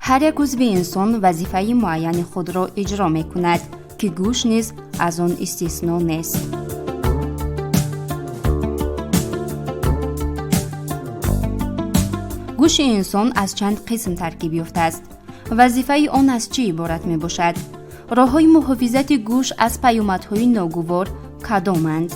Ҳар як узви инсон вазифаи муайяни худро иҷро мекунад, ки гӯш низ аз он истисно нест. Гӯши инсон аз чанд қисм таркиб ёфтааст. Вазифаи он аз чӣ иборат мебошад? Роҳҳои муҳофизати гӯш аз паёмадҳои ногувор кадоманд?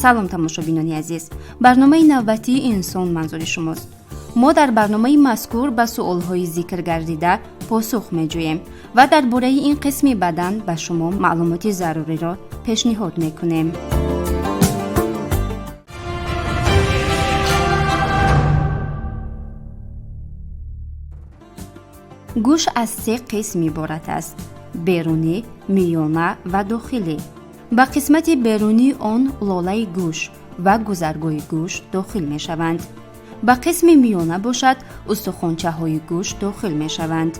Салом, тамошобинони азиз! Барномаи навбатии «Инсон» манзури шумост. Мо дар барномаи мазкур ба суолҳои зикр гардида посух меҷӯем ва дар бораи ин қисми бадан ба шумо маълумоти заруриро пешниҳод мекунем. Гӯш аз се қисм иборат аст: берунӣ, миёна ва дохилӣ. Ба қисмати берунии он лолаи гӯш ва гузаргоҳи гӯш дохил мешаванд. Ба қисми миёна бошад, устухончаҳои гӯш дохил мешаванд.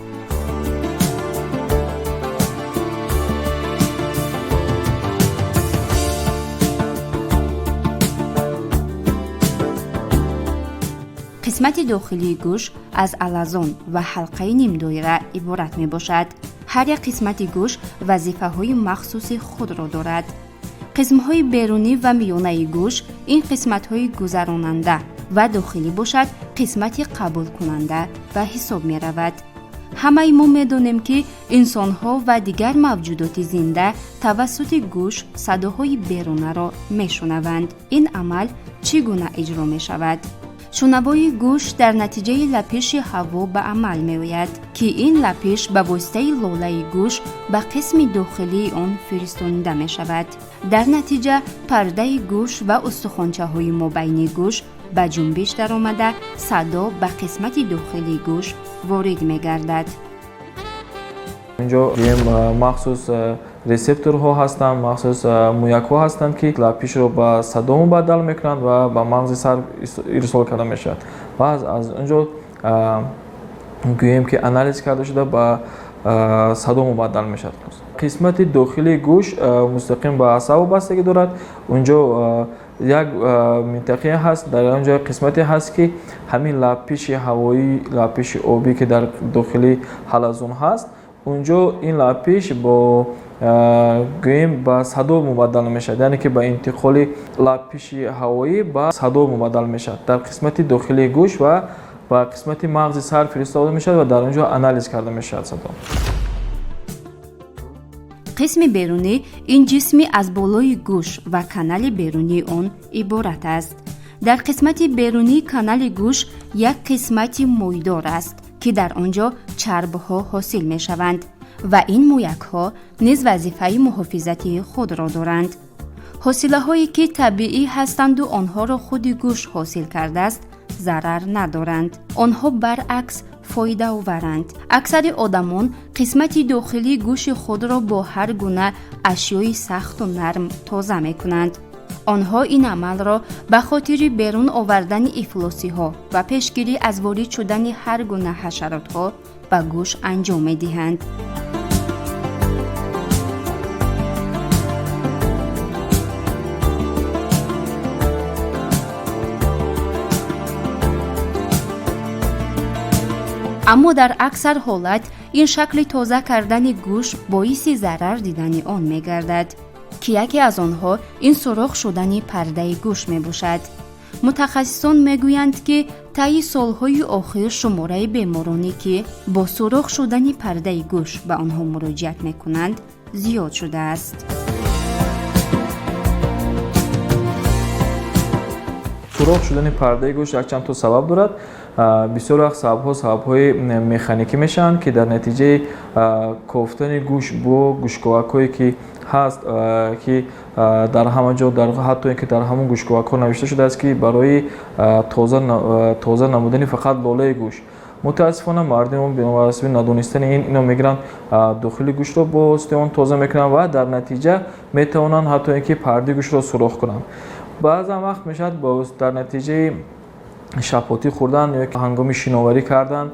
Қисмати дохилии гӯш аз алазон ва ҳалқаи нимдоира иборат мебошад. Ҳар як қисмати гӯш вазифаҳои махсуси худро дорад. Қисмҳои берунӣ ва миёнаи гӯш ин қисматҳои гузаронанда ва дохилӣ бошад, қисмати қабулкунанда ба ҳисоб меравад. Ҳамаи мо медонем, ки инсонҳо ва дигар мавҷудоти зинда тавассути гӯш садоҳои берунаро мешунаванд. Ин амал чӣ гуна иҷро мешавад? Шунавои гӯш дар натиҷаи лапиши ҳаво ба амал меояд, ки ин лапиш ба воситаи лолаи гӯш ба қисми дохилии он фиристонида мешавад. Дар натиҷа пардаи гӯш ва устухончаҳои мобайни гӯш ба ҷунбиш даромада, садо ба қисмати дохилии гӯш ворид мегардад. Инҷо махсус рецепторҳо ҳастанд, махсус мӯякҳо ҳастанд, ки лапишро ба садо мубаддал мекунанд ва ба мағзи сар ирсол карда мешавад ва аз он ҷо, гӯем ки, анализ карда шуда, ба садо мубаддал мешавад. Қисмати дохилии гӯш мустақим ба асаб вобастагӣ дорад. Унҷо як минтақае ҳаст, дар он ҷо қисмате ҳаст, ки ҳамин лапиши ҳавоӣ, лапиши обӣ, ки дар дохили ҳалазун ҳаст, унҷо ин лапиш бо, гӯем, ба садо мубаддал мешавад, яъне ки ба интиқоли лапиши ҳавоӣ ба садо мубаддал мешавад дар қисмати дохилии гӯш ва ба қисмати мағзи сар фиристода мешавад ва дар он ҷо анализ карда мешавад садо. Қисми берунӣ ин ҷисми аз болои гӯш ва канали берунии он иборат аст. Дар қисмати берунии канали гӯш як қисмати мӯйдор аст, ки дар он ҷо чарбҳо ҳосил мешаванд ва ин мӯякҳо низ вазифаи муҳофизатии худро доранд. Ҳосилаҳое, ки табиӣ ҳастанду онҳоро худи гӯш ҳосил кардааст, зарар надоранд, онҳо баръакс фоидаоваранд. Аксари одамон қисмати дохилии гӯши худро бо ҳар гуна ашёи сахту нарм тоза мекунанд. Онҳо ин амалро ба хотири берун овардани ифлосиҳо ва пешгирӣ аз ворид шудани ҳар гуна ҳашаротҳо ба гӯш анҷом медиҳанд. Аммо дар аксар ҳолат ин шакли тоза кардани гӯш боиси зарар дидани он мегардад, ки яке аз онҳо ин сурох шудани пардаи гӯш мебошад. Мутахассисон мегӯянд, ки таи солҳои охир шумораи бемороне, ки бо сурох шудани пардаи гӯш ба онҳо муроҷиат мекунанд, зиёд шудааст. Сурох шудани пардаи гӯш якчанд то сабаб дорад. Бисёр вақт сабабҳо сабабҳои механикӣ мешаванд, ки дар натиҷаи кофтани гӯш бо гӯшковакҳое, ки ҳаст, ки дар ҳама ҷо, ҳатто ин ки дар ҳамон гӯшковакҳо навишта шудааст, ки барои тоза намудани фақат лолаи гӯш. Мутаассифона, мардуми бевасиби надонистани ин ино мегиранд, дохили гӯшро бо воситаи он тоза мекунанд ва дар натиҷа метавонанд ҳатто ин ки пардаи гӯшро сурох кунанд. Баъзан вақт мешавад, дар натиҷаи шапотӣ хӯрдан ё ҳангоми шиноварӣ кардан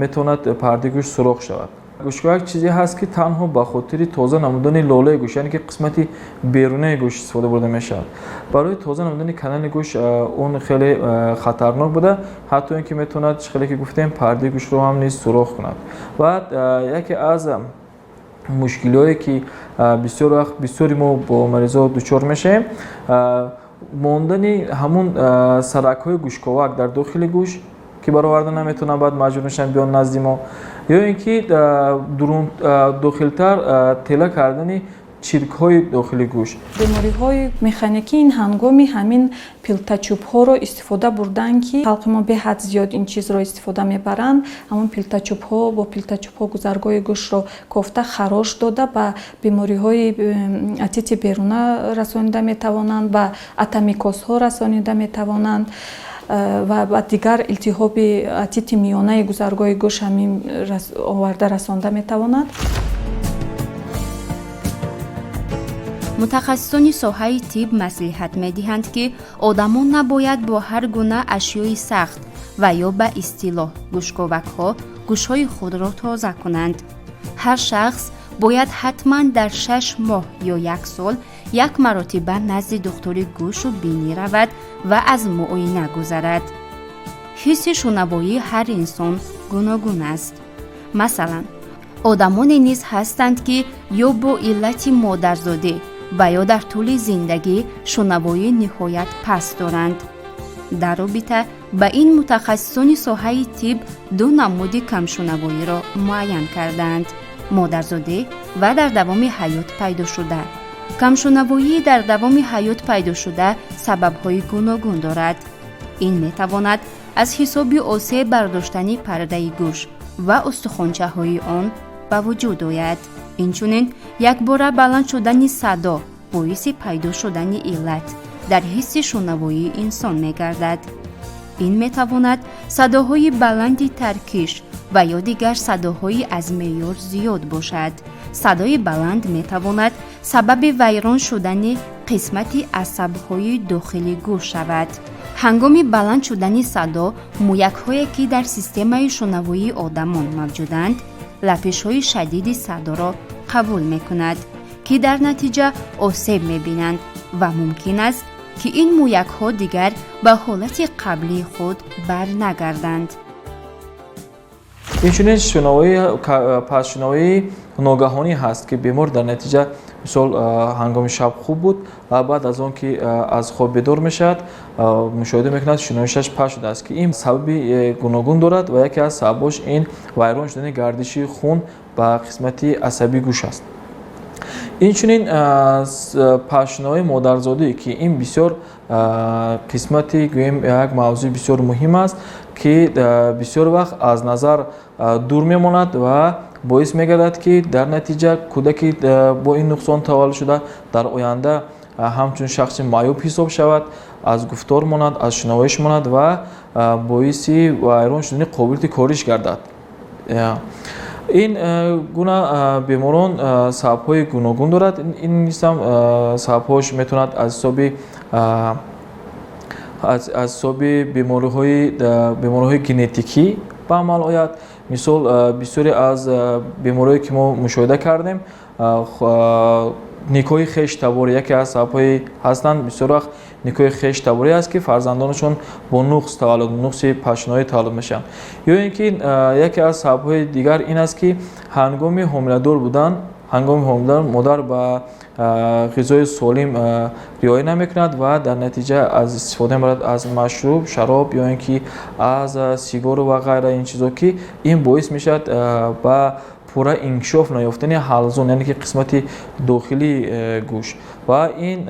метавонад пардаи гӯш сурох шавад. Гӯшковак чизе ҳаст, ки танҳо ба хотири тоза намудани лолаи гӯш, яъне ки қисмати берунаи гӯш истифода бурда мешавад. Барои тоза намудани канали гӯш он хеле хатарнок буда, ҳатто ин ки метавонад, чӣ хеле ки гуфтем, пардаи гӯшро ҳам низ сурох кунад. Ва яке аз мушкилиҳое, ки бисёр вақт бисёри мо бо маризо дучор мешавем, мондани ҳамун саракҳои гӯшковак дар дохили гӯш, ки бароварда наметавонанд, баъд маҷбур мешаванд биён назди мо, ё ин ки дохилтар тела кардани чиркҳои дохили гӯш. Бемориҳои механикӣ ин ҳангоми ҳамин пилтачӯбҳоро истифода бурдан, ки халқи мо беҳад зиёд ин чизро истифода мебаранд. Ҳамон пилтачӯбҳо, бо пилтачӯбҳо гузаргоҳи гӯшро кофта, харош дода, ба бемориҳои отити беруна расонида метавонанд, ба отомикозҳо расонида метавонанд ва ба дигар илтиҳоби отити миёнаи гузаргоҳи гӯш ҳамин оварда расонда метавонад. Мутахассисони соҳаи тиб маслиҳат медиҳанд, ки одамон набояд бо ҳар гуна ашёи сахт ва ё ба истилоҳ гӯшковакҳо гӯшҳои худро тоза кунанд. Ҳар шахс бояд ҳатман дар 6 моҳ ё як сол як маротиба назди духтури гӯшу бинӣ равад ва аз муоина гузарад. Ҳисси шунавоии ҳар инсон гуногун аст. Масалан, одамоне низ ҳастанд, ки ё бо иллати модарзодӣ ва ё дар тӯли зиндагӣ шунавоии ниҳоят паст доранд. Дар робита ба ин мутахассисони соҳаи тиб ду намуди камшунавоиро муайян кардаанд: модарзодӣ ва дар давоми ҳаёт пайдошуда. Камшунавоии дар давоми ҳаёт пайдошуда сабабҳои гуногун дорад. Ин метавонад аз ҳисоби осеб бардоштани пардаи гӯш ва устухончаҳои он ба вуҷуд ояд. Инчунин, якбора баланд шудани садо боиси пайдо шудани иллат дар ҳисси шунавоии инсон мегардад. Ин метавонад садоҳои баланди таркиш ва ё дигар садоҳои аз меъёр зиёд бошад. Садои баланд метавонад сабаби вайрон шудани қисмати асабҳои дохили гӯш шавад. Ҳангоми баланд шудани садо мӯякҳое, ки дар системаи шунавоии одамон мавҷуданд, лапишҳои шадиди садоро қабул мекунад, ки дар натиҷа осеб мебинанд ва мумкин аст, ки ин мӯякҳо дигар ба ҳолати қаблии худ барнагарданд. Инчунин шунавоии пастшунавоии ногаҳонӣ ҳаст, ки бемор дар натиҷа, мисол, ҳангоми шаб хуб буд ва баъд аз он ки аз хоб бедор мешавад, мушоҳида мекунад, шунавоишаш паст шудааст, ки ин сабаби гуногун дорад ва яке аз сабабҳош ин вайрон шудани гардиши хун ба қисмати асабии гӯш аст. Инчунин пастшунавоии модарзодӣ, ки ин бисёр қисмати, гӯем, як мавзӯи бисёр муҳим аст, ки бисёр вақт аз назар дур мемонад ва боис мегардад, ки дар натиҷа кӯдаки бо ин нуқсон таваллуд шуда дар оянда ҳамчун шахси маъюб ҳисоб шавад, аз гуфтор монад, аз шунавоиш монад ва боиси вайрон шудани қобилияти кориш гардад. Ин гуна беморон сабабҳои гуногун дорад. Ин низам сабабҳош метавонад аз ҳисоби бемориҳои генетикӣ ба амал ояд. Мисол, бисёре аз бемориҳое, ки мо мушоҳида кардем, никоҳи хештаборӣ яке аз сабабҳои ҳастанд. Бисёр вақт никоҳи хештаборӣ аст, ки фарзандонашон бо нуқс таваллуд, нуқси пастшунавоӣ таваллуд мешаванд. Ё ин ки яке аз сабабҳои дигар ин аст, ки ҳангоми ҳомиладор будан, ҳангоми ҳомиладор модар ба ғизои солим риоя намекунад ва дар натиҷа аз истифода мебарад аз машруб, шароб ё ин ки аз сигору ва ғайра ин чизо, ки ин боис мешавад ба пурра инкишоф наёфтани ҳалзун, яъне ки қисмати дохилии гӯш, ва ин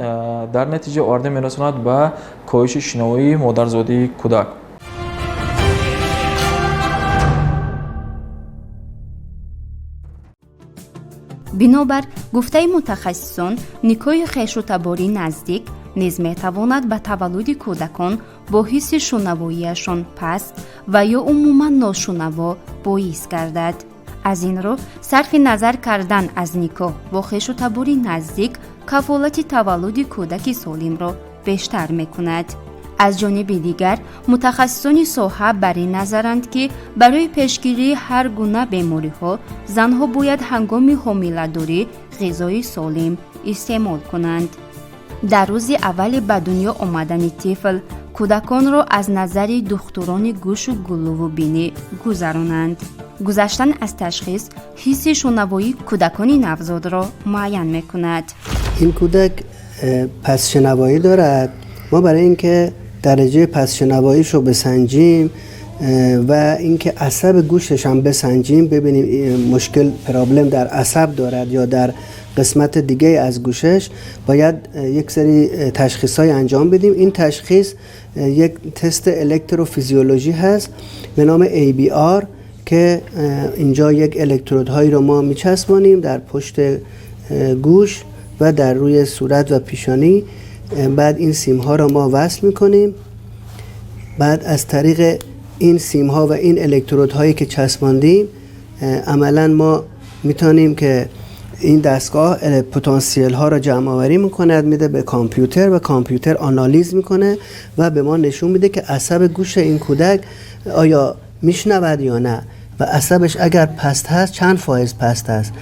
дар натиҷа оварда мерасонад ба коҳиши шунавоии модарзодии кӯдак. Бинобар гуфтаи мутахассисон, никоҳи хешутаборӣ наздик низ метавонад ба таваллуди кӯдакон бо ҳисси шунавоияшон паст ва ё умуман ношунаво боис гардад. Аз ин рӯ, сарфи назар кардан аз никоҳ бо хешутабори наздик кафолати таваллуди кӯдаки солимро бештар мекунад. Аз ҷониби дигар, мутахассисони соҳа бар ин назаранд, ки барои пешгирии ҳар гуна бемориҳо занҳо бояд ҳангоми ҳомиладорӣ ғизои солим истеъмол кунанд. Дар рӯзи аввали ба дунё омадани тифл кӯдаконро аз назари духтурони гӯшу гулӯву бинӣ гузаронанд. Гузаштан аз ташхис ҳисси шунавоии кӯдакони навзодро муайян мекунад. Ин кӯдак пастшунавоӣ дорад. Мо барои инки дараҷаи пастшунавоиашро бисанҷем ва инки асаби гӯшаш ҳам бисанҷем, бибинем мушкил, problem дар асаб дорад ё дар қисмати дигаи аз гӯшаш, бояд як сери ташхисҳои анҷом бидем. Ин ташхис як тест электрофизиологӣ ҳаст به نام ABR که اینجا یک الکترودهایی رو ما میچسبانیم در پشت گوش و در روی صورت و پیشانی. بعد این سیم ها رو ما وصل میکنیم. بعد از طریق این سیم ها و این الکترودهایی که چسباندیم، عملا ما میتونیم که این دستگاه پتانسیل ها رو جمع آوری میکند، میده به کامپیوتر و کامپیوتر آنالیز میکنه و به ما نشون میده که عصب گوش این کودک آیا میشنود یا نه و عصبش اگر پست هست چند فایز پست هست،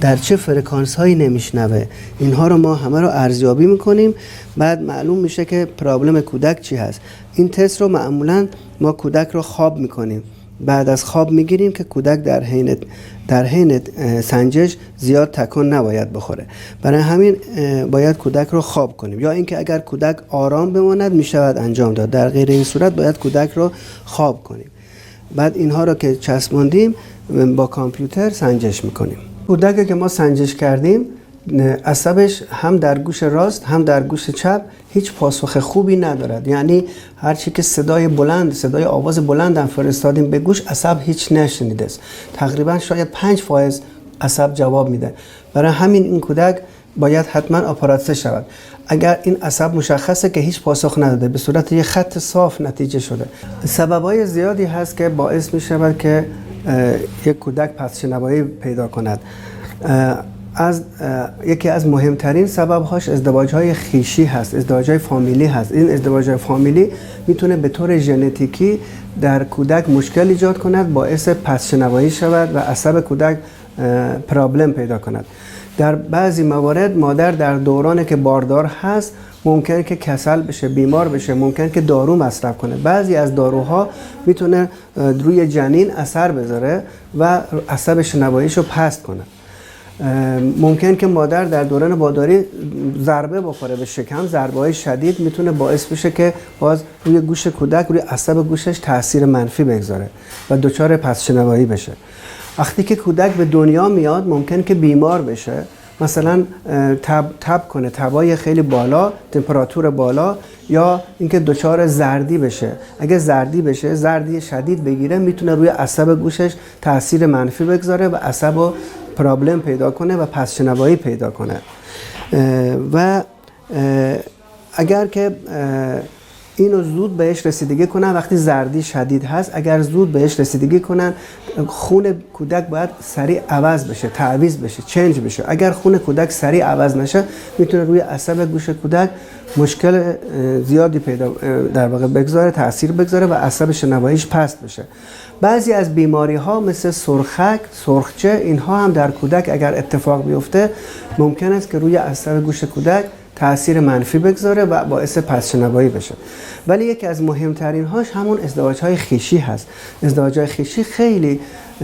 در چه فرکانس هایی نمیشنوه. اینها رو ما همه رو ارزیابی میکنیم. بعد معلوم میشه که problem کودک چی هست. این تست رو معمولا ما کودک رو خواب میکنیم، بعد از خواب میگیریم که کودک در حین سنجش زیاد تکان نباید بخوره. برای همین باید کودک رو خواب کنیم یا اینکه اگر کودک آرام بماند میشود انجام داد. در غیر این صورت باید کودک رو خواب کنیم. بعد اینها رو که چسباندیم، با کامپیوتر سنجش میکنیم. کودکی که ما سنجش کردیم، عصبش هم در گوش راست هم در گوش چپ هیچ پاسخ خوبی ندارد. یعنی هرچی که صدای بلند، صدای آواز بلند هم فرستادیم به گوش، عصب هیچ نشنیده است. تقریبا شاید 5 فایز عصب جواب میده. برای همین این کودک باید حتما آپارات شود. اگر این عصب مشخصه که هیچ پاسخ نداده، به صورت یک خط صاف نتیجه شده. سببای زیادی هست که باعث می شود که یک کودک پست شنوایی پیدا کند. از یکی از مهمترین سببهاش ازدواج های خویشی هست، ازدواج های فامیلی هست. این ازدواج های فامیلی میتونه به طور ژنتیکی در کودک مشکل ایجاد کند، باعث پست شنوایی شود و عصب کودک problem پیدا کند. در بعضی موارد مادر در دوران که باردار هست ممکنه که کسل بشه، بیمار بشه، ممکنه که دارو مصرف کنه. بعضی از داروها میتونه روی جنین اثر بذاره و عصب شنواییش رو پست کنه. ممکن که مادر در دوران بارداری ضربه بخوره به شکم. ضربه های شدید میتونه باعث بشه که باز روی گوش کودک، روی عصب گوشش تاثیر منفی بگذاره و دچار پست شنوایی بشه. وقتی که کودک به دنیا میاد ممکن که بیمار بشه، مثلا تب کنه، تبای خیلی بالا، تمپراتور بالا، یا اینکه دچار زردی بشه. اگه زردی بشه، زردی شدید بگیره، میتونه روی عصب گوشش تاثیر منفی بگذاره و عصب problem پیدا کنه و پست شنوایی پیدا کنه. و اگر که اینو زود بهش رسیدگی کنن، وقتی زردی شدید هست اگر زود بهش رسیدگی کنن، خون کودک باید سریع عوض بشه، تعویض بشه، change بشه. اگر خون کودک سریع عوض نشه، میتونه روی عصب گوش کودک مشکل زیادی پیدا در واقع بگذاره، تاثیر بگذاره و عصب شنواییش پست بشه. بعضی از بیماری ها مثل سرخک، سرخچه، اینها هم در کودک اگر اتفاق بیفته ممکن است که روی عصب گوش کودک تاثیر منفی بگذاره و باعث پست شنوایی بشه. ولی یکی از مهمترین هاش همون ازدواج های خویشی هست. ازدواج های خویشی خیلی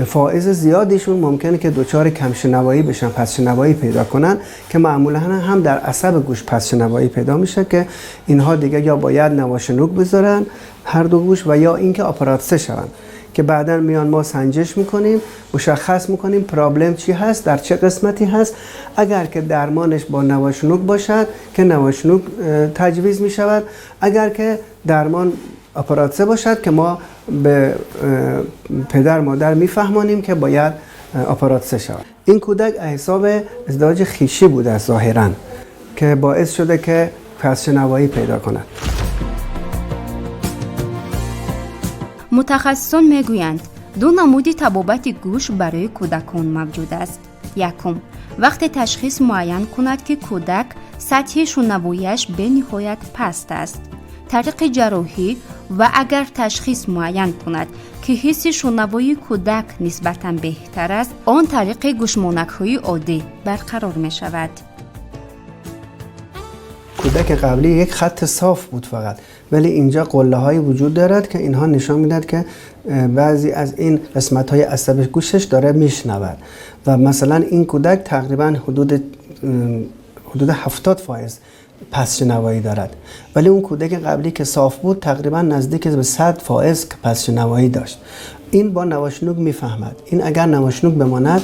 فائز زیادیشون ممکنه که دچار کم شنوایی بشن، پست شنوایی پیدا کنن که معمولا هم در عصب گوش پست شنوایی پیدا میشه که اینها دیگه یا باید نواشنوک بذارن هر دو گوش و یا اینکه آپارات شون که بعدا میان ما سنجش میکنیم، مشخص میکنیم problem چی هست، در چه قسمتی هست. اگر که درمانش با نواشنوک باشد که نواشنوک تجویز میشود، اگر که درمان آپارات باشد که ما به پدر مادر میفهمانیم که باید آپارات شود. این کودک حساب ازدواج خویشی بوده است ظاهرا که باعث شده که پست شنوایی پیدا کند. Мутахассисон мегӯянд, ду намуди табобати гӯш барои кӯдакон мавҷуд аст. Якум, вақте ташхис муайян кунад, ки кӯдак сатҳи шунавояш бениҳоят паст аст. Тариқи ҷарроҳӣ ва агар ташхис муайян кунад, ки ҳисси шунавоии кӯдак нисбатан беҳтар аст, он тариқи гӯшмонакҳои оддӣ барқарор мешавад. کودک قبلی یک خط صاف بود فقط، ولی اینجا قله های وجود دارد که اینها نشان میدهد که بعضی از این قسمت های عصب گوشش داره میشنود و مثلا این کودک تقریبا حدود 70 فایز پس شنوایی دارد، ولی اون کودک قبلی که صاف بود تقریبا نزدیک به 100 فایز پس شنوایی داشت. این با نواشنوک میفهمد. این اگر نواشنوک بماند،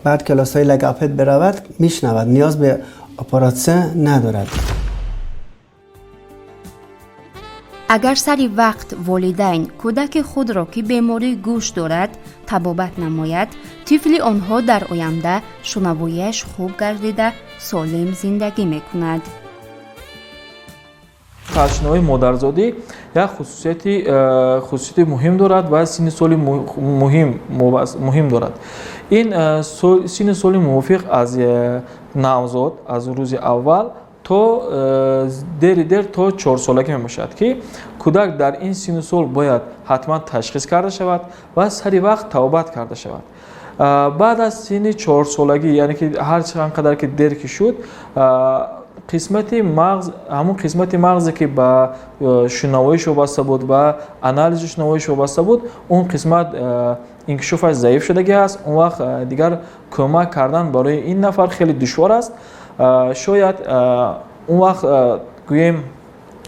بعد کلاس های لگاپد برود، میشنود، نیاز به آپارات ندارد. Агар сари вақт волидайн кӯдаки худро, ки бемории гӯш дорад, табобат намояд, тифли онҳо дар оянда шунавояш хуб гардида, солим зиндагӣ мекунад. Пастшунавоии модарзодӣ як хусусияти муҳим дорад ва синни соли муҳим дорад. Ин синни соли мувофиқ аз навзод, аз рӯзи аввал то дери дер то 4-солагӣ мебошад, ки кӯдак дар ин синну сол бояд ҳатман ташхис карда шавад ва сари вақт табобат карда шавад. Баъд аз синни 4-солагӣ, яъне ки ҳар чанд қадар ки дер ки шуд, қисмати мағз, ҳамун қисмати мағзе, ки ба шунавоиш вобаста буд ва анализи шунавоиш вобаста буд, он қисмат инкишофаш заиф шудагӣ аст. Он вақт дигар кӯмак кардан барои ин нафар хеле душвор аст. Шояд он вақт, гӯем,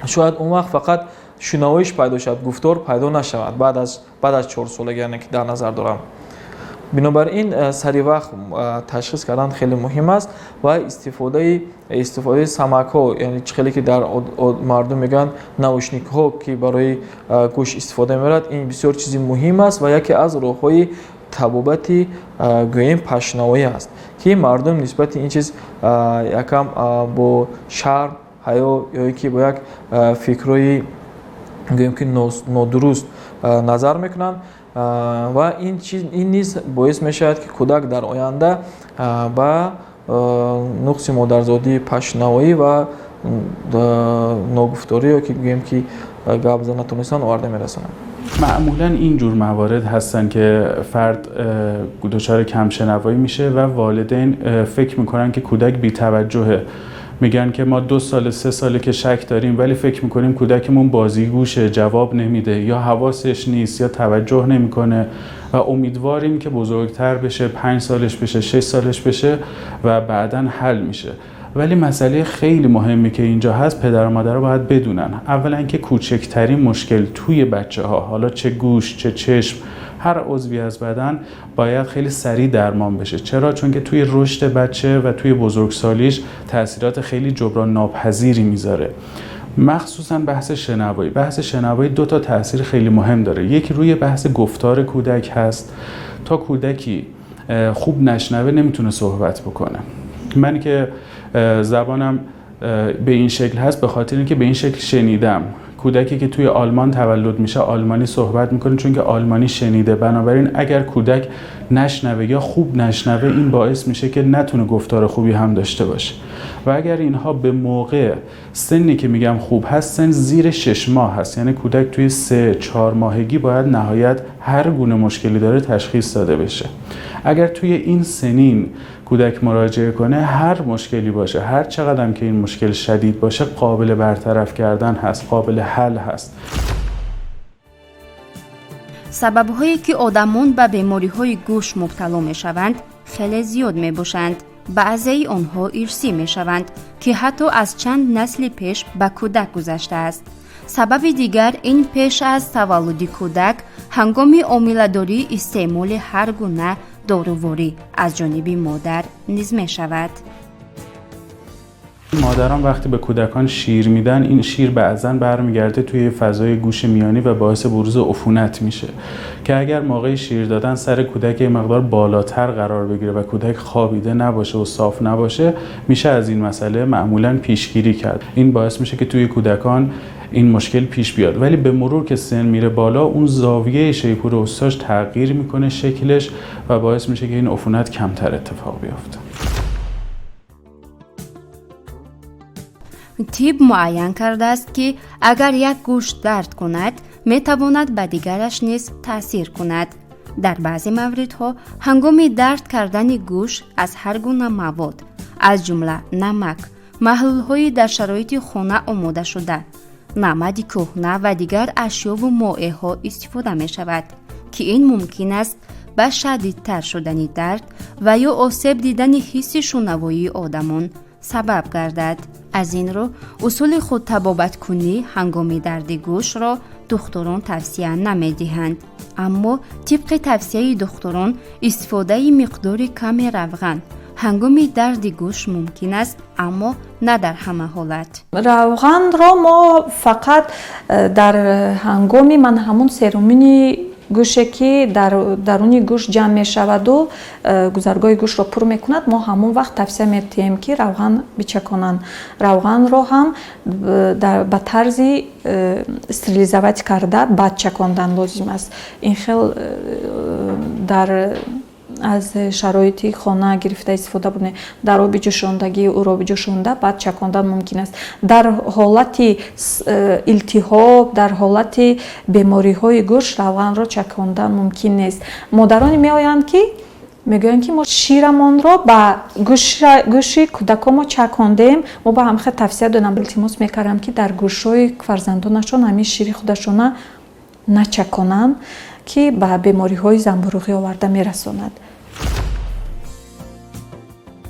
шояд он вақт фақат шунавоиш пайдо шавад, гуфтор пайдо нашавад баъд аз 4-солагӣ, яъне ки дар назар дорам. Бинобар ин сари вақт ташхис кардан хеле муҳим аст ва истифодаи самакҳо, яъне чӣ хеле ки дар мардум мегӯянд, наушникҳо, ки барои гӯш истифода мебарад, ин бисёр чизи муҳим аст ва яке аз роҳҳои табобати, гӯем, пастшунавоӣ аст, ки мардум нисбати ин чиз якам бо шарм, ҳаё ё ки бо як фикрҳои, гӯем, ки нодуруст назар мекунанд ва ин чиз, ин низ боис мешавад, ки кӯдак дар оянда ба нуқси модарзодии пастшунавоӣ ва ногуфторӣ ё ки, гӯем, ки гап зада натонистан оварда мерасонад. معمولا این جور موارد هستن که فرد دچار کمشنوایی میشه و والدین فکر میکنن که کودک بی‌توجهه. میگن که ما 2 سال، 3 ساله که شک داریم، ولی فکر میکنیم کودکمون بازیگوشه، جواب نمیده یا حواسش نیست یا توجه نمیکنه و امیدواریم که بزرگتر بشه، 5 سالش بشه، 6 سالش بشه و بعدا حل میشه. ولی مسئله خیلی مهمی که اینجا هست، پدر و مادر باید بدونن اولا که کوچکترین مشکل توی بچه ها، حالا چه گوش، چه چشم، هر عضوی از بدن، باید خیلی سریع درمان بشه. چرا؟ چون که توی رشد بچه و توی بزرگسالیش تاثیرات خیلی جبران ناپذیری میذاره. مخصوصا بحث شنوایی. بحث شنوایی دو تا تاثیر خیلی مهم داره. یکی روی بحث گفتار کودک هست. تا کودکی خوب نشنوه، نمیتونه صحبت بکنه. من که زبانم به این شکل هست، به خاطر اینکه به این شکل شنیدم. کودکی که توی آلمان تولد میشه، آلمانی صحبت میکنه، چون که آلمانی شنیده. بنابراین اگر کودک نشنوه یا خوب نشنوه، این باعث میشه که نتونه گفتار خوبی هم داشته باشه. و اگر اینها به موقع، سنی که میگم خوب هست، سن زیر 6 ماه هست، یعنی کودک توی 3-4 ماهگی باید نهایت هر گونه مشکلی داره تشخیص داده بشه. اگر توی این سنین کودک مراجعه کنه، هر مشکلی باشه، هر چقدر که این مشکل شدید باشه، قابل برطرف کردن هست، قابل حل هست. Сабабҳое, ки одамон ба бемориҳои гӯш мубтало мешаванд, хеле зиёд мебошанд. Баъзеи онҳо ирсӣ мешаванд, ки ҳатто аз чанд насли пеш ба кӯдак гузаштааст. Сабаби дигар ин пеш аз таваллуди кӯдак, ҳангоми ҳомиладорӣ истеъмоли ҳар гуна доруворӣ аз ҷониби модар низ мешавад. مادران وقتی به کودکان شیر میدن، این شیر بعضا برمیگرده توی فضای گوش میانی و باعث بروز عفونت میشه که اگر موقع شیر دادن سر کودک یه مقدار بالاتر قرار بگیره و کودک خوابیده نباشه و صاف نباشه، میشه از این مسئله معمولا پیشگیری کرد. این باعث میشه که توی کودکان این مشکل پیش بیاد، ولی به مرور که سن میره بالا، اون زاویه شیپور استاش تغییر میکنه شکلش و باعث میشه که این عفونت کمتر اتفاق بیفته. Тиб муайян кардааст, ки агар як гӯш дард кунад, метавонад ба дигараш низ таъсир кунад. Дар баъзе мавридҳо ҳангоми дард кардани гӯш аз ҳар гуна мавод, аз ҷумла намак, маҳлулҳои дар шароити хона омодашуда, намади кӯҳна ва дигар ашёву моеъҳо истифода мешавад, ки ин мумкин аст ба шадидтар шудани дард ва ё осеб дидани ҳисси шунавоии одамон сабаб гардад. Аз ин рӯ, усули худтабобаткунӣ ҳангоми дарди гӯшро духтурон тавсия намедиҳанд. Аммо тибқи тавсияи духтурон, истифодаи миқдори ками равған ҳангоми дарди гӯш мумкин аст, аммо на дар ҳама ҳолат. Равғанро мо фақат дар ҳангоми ман ҳамун серумини гӯше, ки дар даруни гӯш ҷамъ мешаваду гузаргоҳи гӯшро пур мекунад, мо ҳамон вақт тавсия медиҳем, ки равған бичаконанд. Равғанро ҳам ба тарзи стерилизовать карда баъд чакондан лозим аст. Ин хел дар аз шароити хона гирифта истифода бурдем, дар оби ҷӯшондагӣ ӯро ҷӯшонда, баъд чакондан мумкин аст. Дар ҳолати илтиҳоб, дар ҳолати бемориҳои гӯш равғанро чакондан мумкин нест. Модароне меоянд, ки мегӯянд, ки мо ширамонро ба гӯши кӯдакомо чакондем. Мо ба ҳамхел тавсия додам, илтимос мекардам, ки дар гӯшҳои фарзандонашон ҳамин шири худашона начаконанд, ки ба бемориҳои занбуруғӣ оварда мерасонад.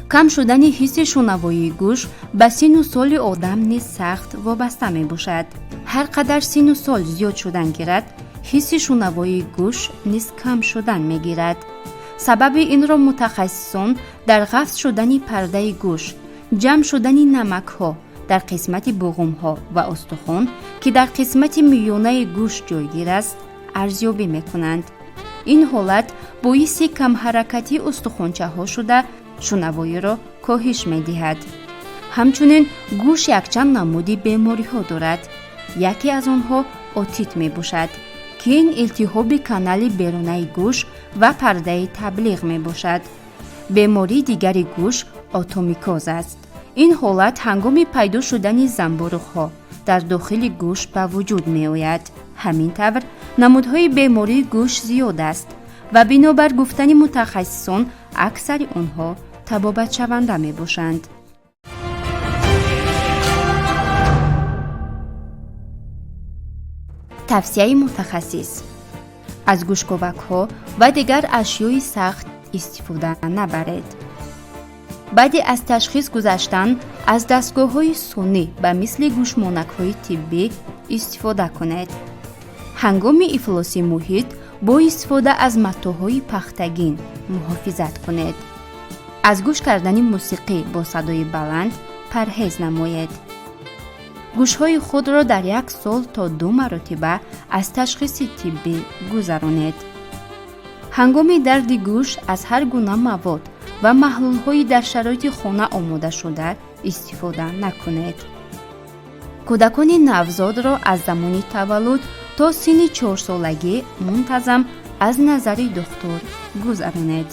Кам шудани ҳисси шунавоии гӯш ба синну соли одам низ сахт вобаста мебошад. Ҳар қадар синну сол зиёд шудан гирад, ҳисси шунавоии гӯш низ кам шудан мегирад. Сабаби инро мутахассисон дар ғафз шудани пардаи гӯш, ҷамъ шудани намакҳо дар қисмати буғумҳо ва устухон, ки дар қисмати миёнаи гӯш ҷойгир аст, арзёбӣ мекунанд. Ин ҳолат боиси камҳаракатии устухончаҳо шуда, шунавоиро коҳиш медиҳад. Ҳамчунин гӯш якчанд намуди бемориҳо дорад. Яке аз онҳо отит мебошад, ки ин илтиҳоби канали берунаи гӯш ва пардаи таблиғ мебошад. Бемории дигари гӯш отомикоз аст. Ин ҳолат ҳангоми пайдо шудани занбуруғҳо дар дохили гӯш ба вуҷуд меояд. Ҳамин тавр, намудҳои бемории гӯш зиёд аст ва бинобар гуфтани мутахассисон, аксари онҳо табобатшаванда мебошанд. Тавсияи мутахассис: аз гӯшковакҳо ва дигар ашёи сахт истифода набаред. Баъди аз ташхис гузаштан аз дастгоҳҳои сунъӣ ба мисли гӯшмонакҳои тиббӣ истифода кунед. Ҳангоми ифлоси муҳит бо истифода аз матоъҳои пахтагин муҳофизат кунед. Аз гӯш кардани мусиқӣ бо садои баланд парҳез намоед. Гӯшҳои худро дар як сол то ду маротиба аз ташхиси тиббӣ гузаронед. Ҳангоми дарди гӯш аз ҳар гуна мавод ва маҳлулҳои дар шароити хона омодашуда истифода накунед. Кӯдакони навзодро аз замони таваллуд то синни 4-солагӣ мунтазам аз назари духтур гузаронед.